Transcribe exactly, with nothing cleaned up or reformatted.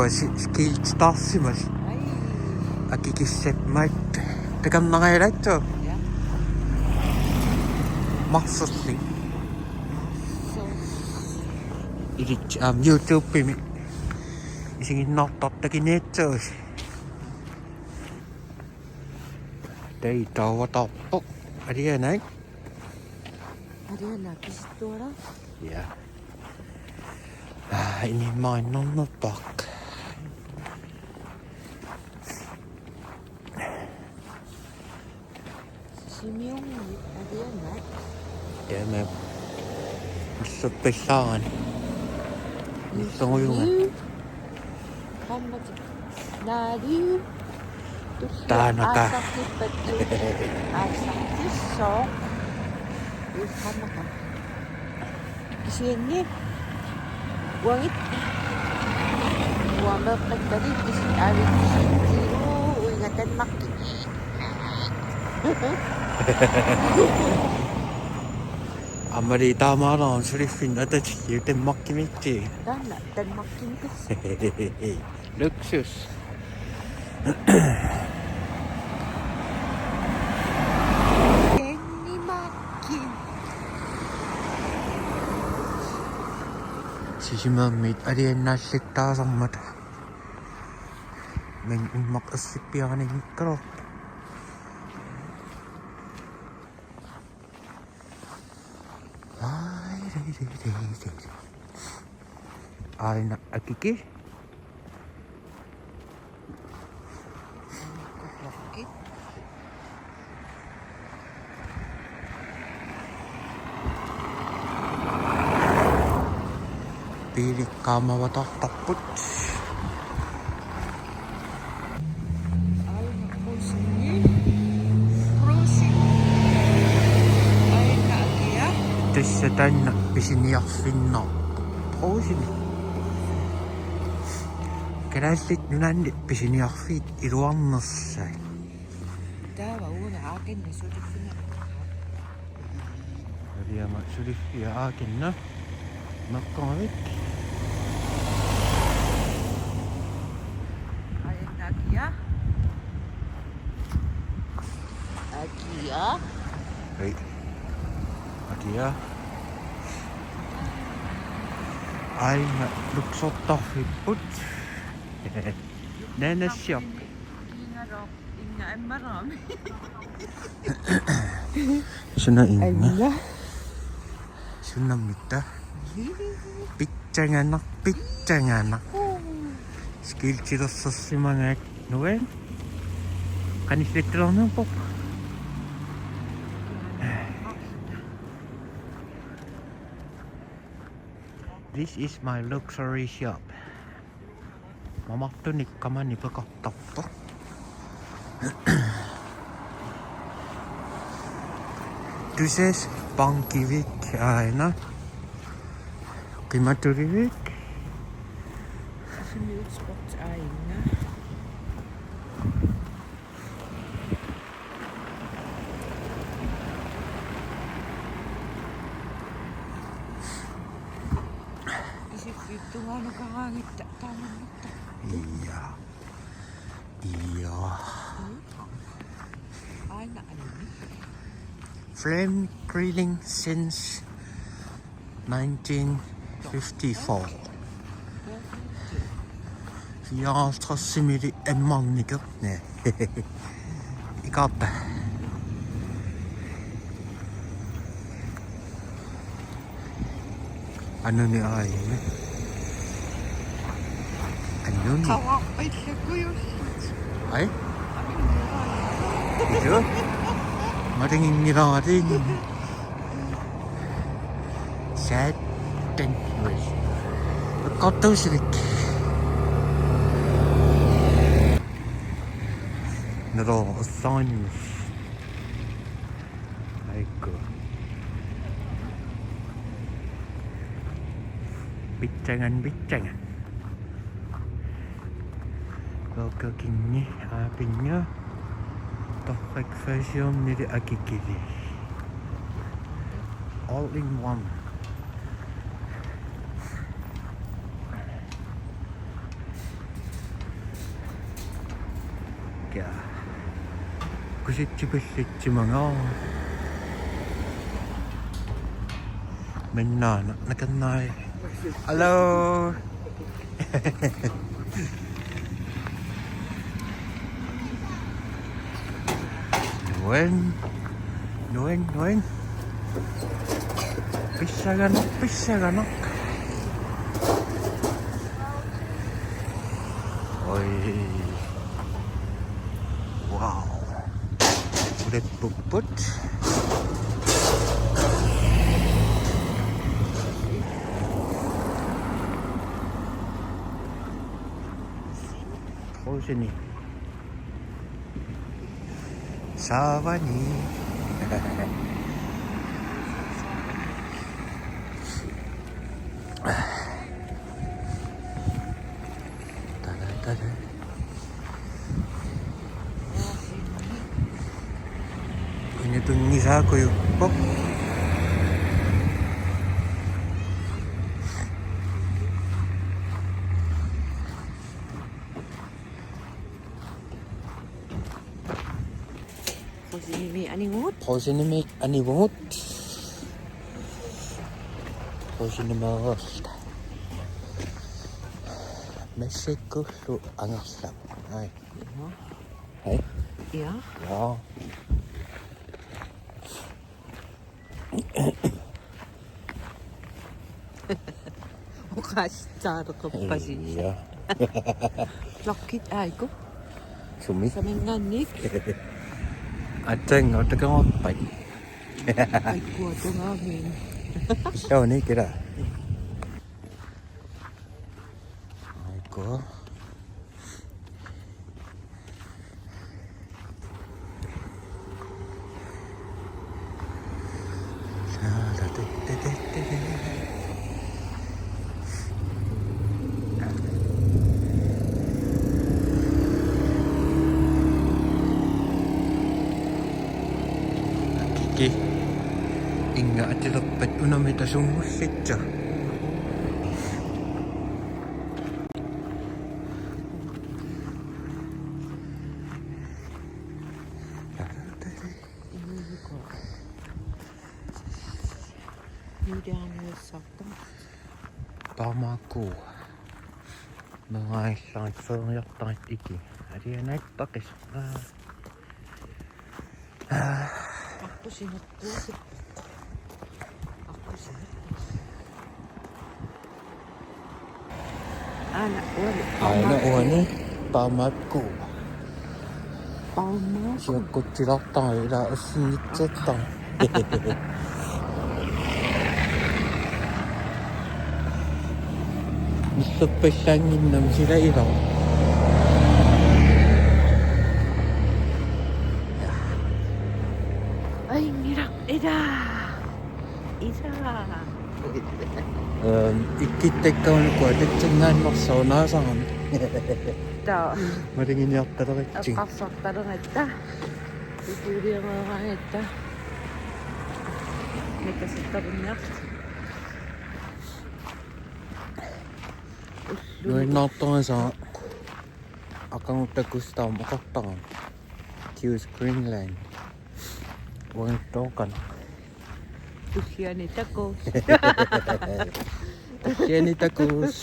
Si-, skiltitaarsimasut. Ai. Akikissat maat. Takornarialaassaaq. Ja. Marsorli. Marsorli. Ilit aamma YouTube-imi isiginnaartartut takuneqassavasi. Taava taava taarpoq. Alianai. Alianai pisittuara. Ja. Ah, inimmaannarnerpaaq. Sisimiunngooq alianai. Taamaappoq. Illerpallaarani. Illerujunga. Qaammatit. Naali. Tullia. Taanna taa. Aaqqissaarpassuit. Aaqqissaarpassuit. Uiffannaqaaq. Kisianni. Uangattaaq. Uanga meeqqakkali kisianni aavitsi. Uiga Danmarkimi. Aamma taamaalaarluni suliffinni atatillugu Danmarkimiittugut. Taanna Danmarkimi. Luksus. Danmarkimi. Sisimiunngooq alianaallattaasarmata. Men immaqa ersipperiarnikkut. Ai, dei, dei, dei, dei. Aana akikii. Biilit qaamavataartarput. Aana Brugseni. Brugseni. Aana akia. Tassa taanna pisiniarfinnaarpoq. Brugseni. Kalaallit Nunaanni pisiniarfiit iluarnersai. Taava uunga aakinna suliffiga. Aliama suliffia aakinna. Makkoravik. Aina akia. Akia. Hei. Akia. Aina luksortarfipput. Nanassiaq. Inga ammaraami. Suna inga. Aina. Sunammitta. Pitsanganaq, pitsanganaq. Skiltilersorsimagaat nuan. Qanillattulernerpoq. This is my luxury shop. Mamartunik qamani peqartarpoq. Tusass bankivik aana. Qimatulivik. Sisimiut Sport aana. Isippiittungaanukaraangatta taamannarta. Ia. Ia. Aana animi. Flame grilling since nineteen fifty-four. Fireoghalvtredsimiilli ammarnikuuvoq. Ikaarta. Anuni aajuna. Anuni. Qavarpillakujullut. Ai? Ilu? Maringingilaariin. Satan. Ui. Qattusivik. Nero, assign. Aikku. Pitsangan, pitsangan. Burger Kingi, aapinnga. Torrak fashion nili akikili. All in one. Ja. Kusitsipillitsimaga. Minnaana nakannai. Hello. Nuan. Nuan, nuan. Pissanganaq, pissanganaq. Oi. Wow. Ulatpupput. Qusini. Saavani. Tada, tada. Ini tunnisaakkujuppoq. Qusinimi anigugut. Qusinimi anigugut. Qusinimeerluta. Massakkut angerlavoq. Ai. Ai. Ja. Ja. Oqaasitsaaleqerpassi. Ja. Klokkit aajukua. Sumi? Saminngaanniit. Aatsaannguaq takorpassi. Aajukua tungaanni. Illuuni kila. Aajukua. Kiki. Inga atilerpat unami tasunngulluta. Inuuguku. Nuudiarniussarput. Paamaakkuu. Meeraallarit feeriartarit iki. Alianaat paqis. Aa. Aa. Aqqusinertuusip. Aana uani. Aana uani. Paamaakkuu. Paamaakkuu. Siakkutsilaartaa ila assinngitsertaa. Nillerpallaannginnami sila ila. Ai, mira, ila. Isa. Ehm, ikkittakkaanukua tatsinngaannersoq naasarami. Taa. Malinginiartalerutsi. Eqqarsartalerutta. Ikuliameeraangatta. Nakasittarinniarta. Ullu. Nuannaartorisara. Aqagu takussutaaq oqartarama. Q's Greenland. Uangattooqan. Tulliani takuss. Tulliani takuss.